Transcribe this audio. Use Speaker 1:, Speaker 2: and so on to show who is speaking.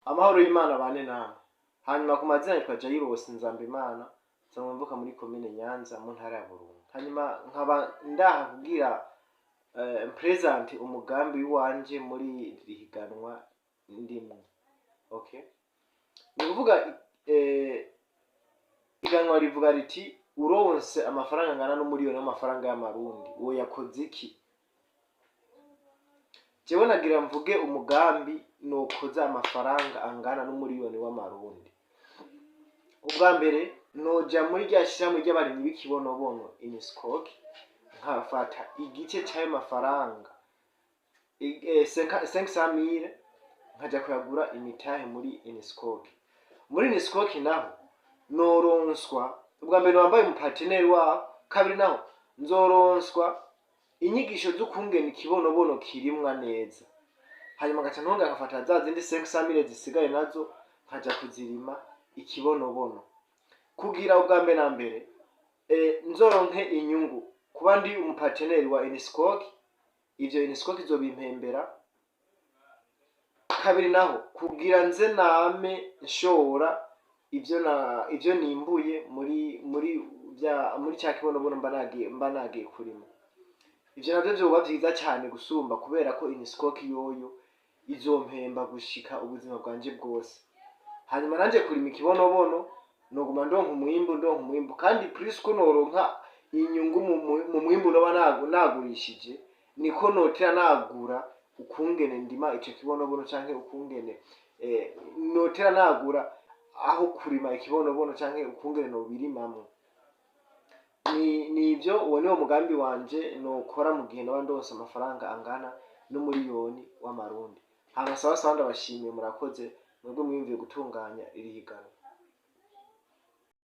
Speaker 1: Amahoro y'Imana abane namwe. Hanyuma ku mazina nitwa Jairos Nzambimana, nsanzwe mvuka muri komine Nyanza mu ntara ya Burunga. Hanyuma nkaba ndaha kugira mpresente umugambi w'iwanje muri iri higanwa ndimwo. Okay? Ni ukuvuga ihiganwa rivuga riti: uronse amafaranga angana n'umuriyoni w'amafaranga y'amarundi, uwo yakoze iki? Jewe nagira mvuge umugambi nokoza amafaranga angana n'umuriyoni w'amarundi. Ubwa mbere, noja muri rya shirahamwe ry'abarimyi b'ikibonobono Iniscoc, nkafata igice c'ayo mafaranga, 500 mille, nkaja kuyagura imitahe muri Iniscoc. Muri Iniscoc naho noronswa, ubwa mbere wambaye umupartenaire wabo, kabiri naho nzoronswa inyigisho z'ukungene ikibonobono kirimwa neza. Hanyuma ngaca ntonga nkafata za zindi 500 mille zisigaye, nazo nkaja kuzirima ikibonobono, kugira ubwa mbere na mbere nzoronke inyungu kuba ndi umupartenaire wa Iniscoc. Ivyo Iniscoc izobimpembera. Kabiri naho, kugira nze name nshora ivyo nimbuye muri ca kibonobono mba nagiye kurima. Ivyo navyo vyoba vyiza cane gusumba, kubera ko Iniscoc yoyo izompemba gushika ubuzima bwanje bwose. Hanyuma nanje kurima ikibonobono noguma ndonka umwimbu, ndonka umwimbu, kandi plus ko noronka inyungu mu mwimbu noba nagurishije, niko notera nagura ukungene ndima ico kibonobono, canke ukungene notera nagura aho kurima ikibonobono, canke ukungene nobirimamwo. Ni ivyo, uwo niwo mugambi wanje nokora mu gihe noba ndonse amafaranga angana n'umuriyoni w'amarundi. Hama sawa sawa, ndabashimiye, murakoze mwebwe mwiyumviye gutunganya iri higanwa.